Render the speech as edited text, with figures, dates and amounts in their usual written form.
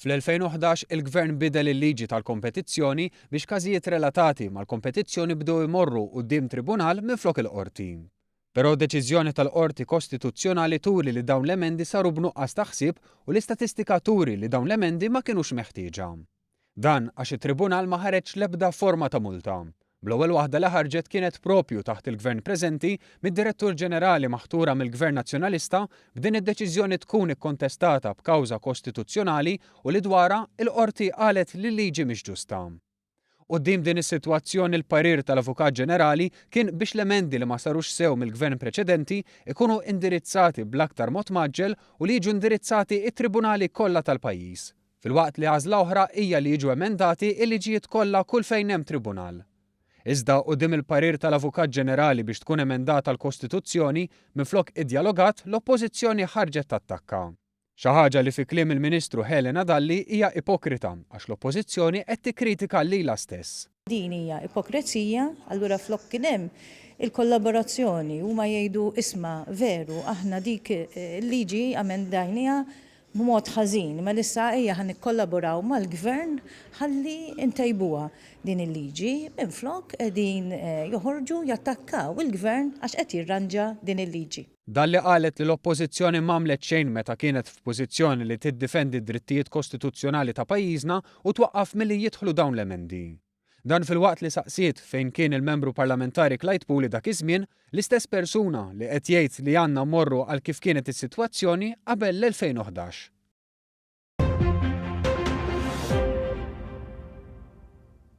Fl-2011 il-Gvern bidel il-liġi tal-kompetizzjoni biex każijiet relatati mal-kompetizzjoni bdew imorru quddiem tribunal minflok il-Qorti. Però deċiżjoni tal-Qorti Kostituzzjonali turi li dawn l-emendi saru b'nuqqas ta' ħsieb u l-istatistika turi li dawn l-emendi ma kinux meħtieġa. Dan għax it-Tribunal ma ħareġ l-ebda forma ta' multa. Bl-ewwel waħda li ħarġet kienet propju taħt il-Gvern preżenti mid-Direttur Ġenerali maħtura mill-Gvern Nazzjonalista b'din id-deċiżjoni tkun ikkontestata b'kawża kostituzzjonali u li dwarha il-Qorti qalet li l-liġi mhix ġusta. Quddiem din is-sitwazzjoni l-parir tal-Avukat Ġenerali kien biex l-emendi li ma sarux sew mill-Gvern preċedenti ikunu indirizzati bl-aktar mod mgħaġġel u li jiġu indirizzati t-tribunali kollha tal-pajjiż. Filwaqt li għażla oħra hija li jiġu emendati l-liġijiet kollha kull fejn hemm tribunal. Iżda quddiem il-parir tal-Avukat Ġenerali biex tkun emendata l-Kostituzzjoni, minflok iddjalogat, l-Oppożizzjoni ħarġet tattakka. Xi ħaġa li fi kliem il-Ministru Helena Dalli hija ipokrita għax l-Oppożizzjoni qed tikkritika lilha stess. Din hija ipokrezija, allura flok kien hemm il-kollaborazzjoni, huma jgħidu isma' veru aħna dik il-liġi amendajniha b'mod ħażin, mela issa ejja ħa nikkollaboraw mal-Gvern ħalli ntejbuha din il-liġi, minflok qegħdin joħorġu jattakkaw il-Gvern għax qed jirranġa din il-liġi. Dalli qalet li l-Oppożizzjoni m'għamlet xejn meta kienet f'pożizzjoni li tiddifendi d-drittijiet kostituzzjonali ta' pajjiżna u twaqqaf milli jidħlu dawn l-emendi. Dan filwaqt li saqsiet fejn kien il-Membru Parlamentari Clyde Puli dak iż-żmien, l-istess persuna li qed jgħid li għandna mmorru għal kif kienet is-sitwazzjoni qabel l-2011.